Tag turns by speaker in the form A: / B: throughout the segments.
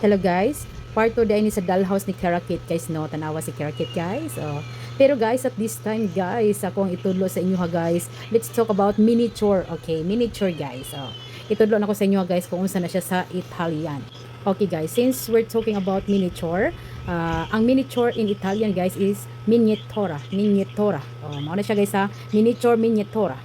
A: Hello guys, part 2 diay ni sa dollhouse ni Kara Kate, guys, no. Tanawa si Kara Kate, guys. Oh. Pero guys, at this time guys, ako ang itudlo sa inyo ha, guys. Let's talk about miniature, okay? Miniature, guys. Oh. Itudlo na ko sa inyo ha, guys, kung unsa na siya sa Italian. Okay guys, since we're talking about miniature, ang miniature in Italian, guys, is miniatura, miniatura. Oh, mao na siya, guys, ha. Miniature, miniatura.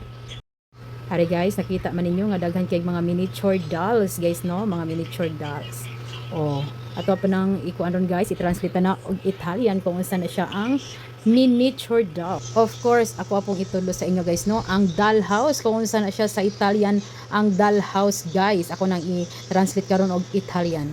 A: Ari guys, nakita man ninyo nga daghan kay mga miniature dolls, guys, no, mga miniature dolls. Oh, ato pa nang ikuan ron, guys, i-translate na og Italian kung unsa na siya ang miniature doll. Of course, ako pong itudlo sa inyo, guys, no, ang dollhouse, kung unsa na siya sa Italian ang dollhouse, guys. Ako nang i-translate karon og Italian.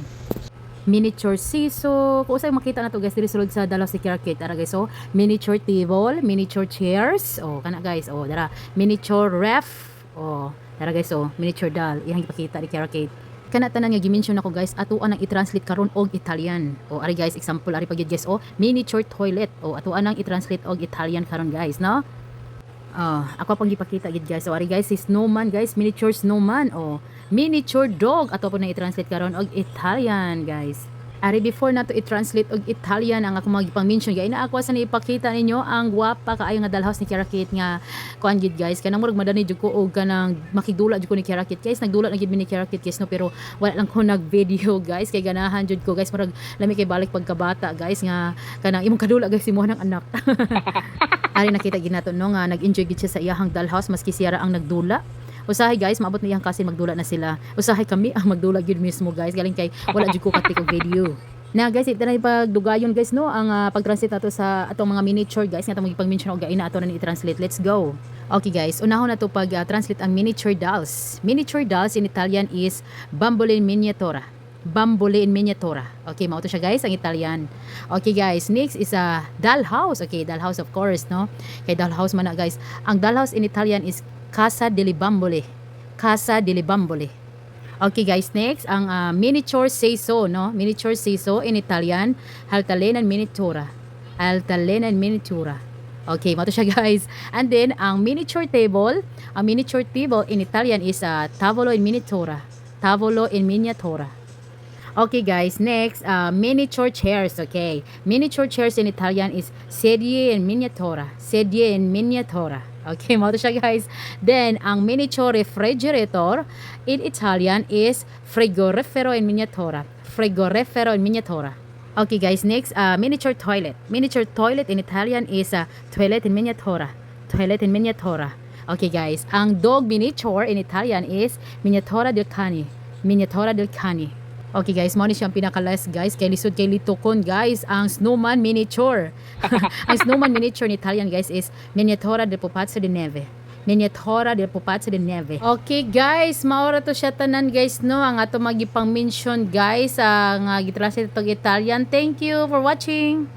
A: Miniature seesaw. Kung usay makita na to, guys, diri sulod sa dollhouse ni Kira Kate. Ara guys, oh, miniature table, miniature chairs. Oh, kana guys, oh, dara. Miniature ref. Oh, dara guys, oh, miniature doll. Iyang ipakita ni Kira Kate. Kana tanan nga gi-mention nako, guys, atoa nang i-translate karon og Italian. Oh, ari guys, example ari pa gyud, guys, oh, miniature toilet. Oh, atoa nang i-translate og Italian karon, guys, no? Ah, ako pang gipakita gid, guys. So ari guys, si snowman, guys, miniature snowman. Oh, miniature dog ato po na i-translate karon og Italian, guys. Ari, before nato i-translate og Italian ang ako mga gipang-mention guys, na ako sa ipakita ninyo ang gwapa kaayo nga dollhouse ni Kira Kate nga kuan gid, guys. Kanang murag madani jud ko og kanang makigdula jud ko ni Kira Kate, guys. Nagdula na gid mi ni Kira Kate, guys, no, pero wala lang ko nag-video, guys, kay ganahan jud ko, guys, murag lami kay balik pagkabata, guys, nga kanang imong kadula, guys, imo ng anak. Ari nakita gid nato, no, nga nag-enjoy gid siya sa iyahang dollhouse maski siya ra ang nagdula. Usahay guys, maabot na iyang cousin, magdula na sila. Usahay kami ang magdula gyud mismo, guys, galing kay wala jud ko ka-take og video. Na guys, ito na pagdugayon, guys, no, ang pag-translate nato sa atong mga miniature, guys, nga atong pag-mention og gaina ato na ni i-translate. Let's go. Okay guys, unahon na to pag translate ang miniature dolls. Miniature dolls in Italian is bambole in miniatura. Bambole in miniatura. Okay, mao to siya guys, ang Italian. Okay guys, next is a dollhouse. Okay, dollhouse of course, no? Kay dollhouse man na, guys. Ang dollhouse in Italian is Casa delle Bambole. Casa delle Bambole. Okay guys, next ang miniature seesaw, no? Miniature seesaw in Italian, altalena in miniatura. Altalena in miniatura. Okay, mao to siya, guys. And then ang miniature table, ang miniature table in Italian is tavolo in miniatura. Tavolo in miniatura. Okay guys, next, miniature chairs, okay. Miniature chairs in Italian is sedie in miniatura. Sedie in miniatura. Okay, mao to siya, guys. Then, ang miniature refrigerator in Italian is frigorifero in miniatura. Frigorifero in miniatura. Okay guys, next, miniature toilet. Miniature toilet in Italian is toilet in miniatura. Toilet in miniatura. Okay guys, ang dog miniature in Italian is miniatura del cane. Miniatura del cane. Okay guys, mao ni siyang pinaka-last, guys. Kay lisod kay litukon, guys, ang snowman miniature. Ang snowman miniature in Italian, guys, is miniatura del pupazzo di neve. Miniatura del pupazzo di neve. Okay guys, mao ra to siya tanan, guys, no, ang ato magipang mention, guys, ang gitranslate tog Italian. Thank you for watching.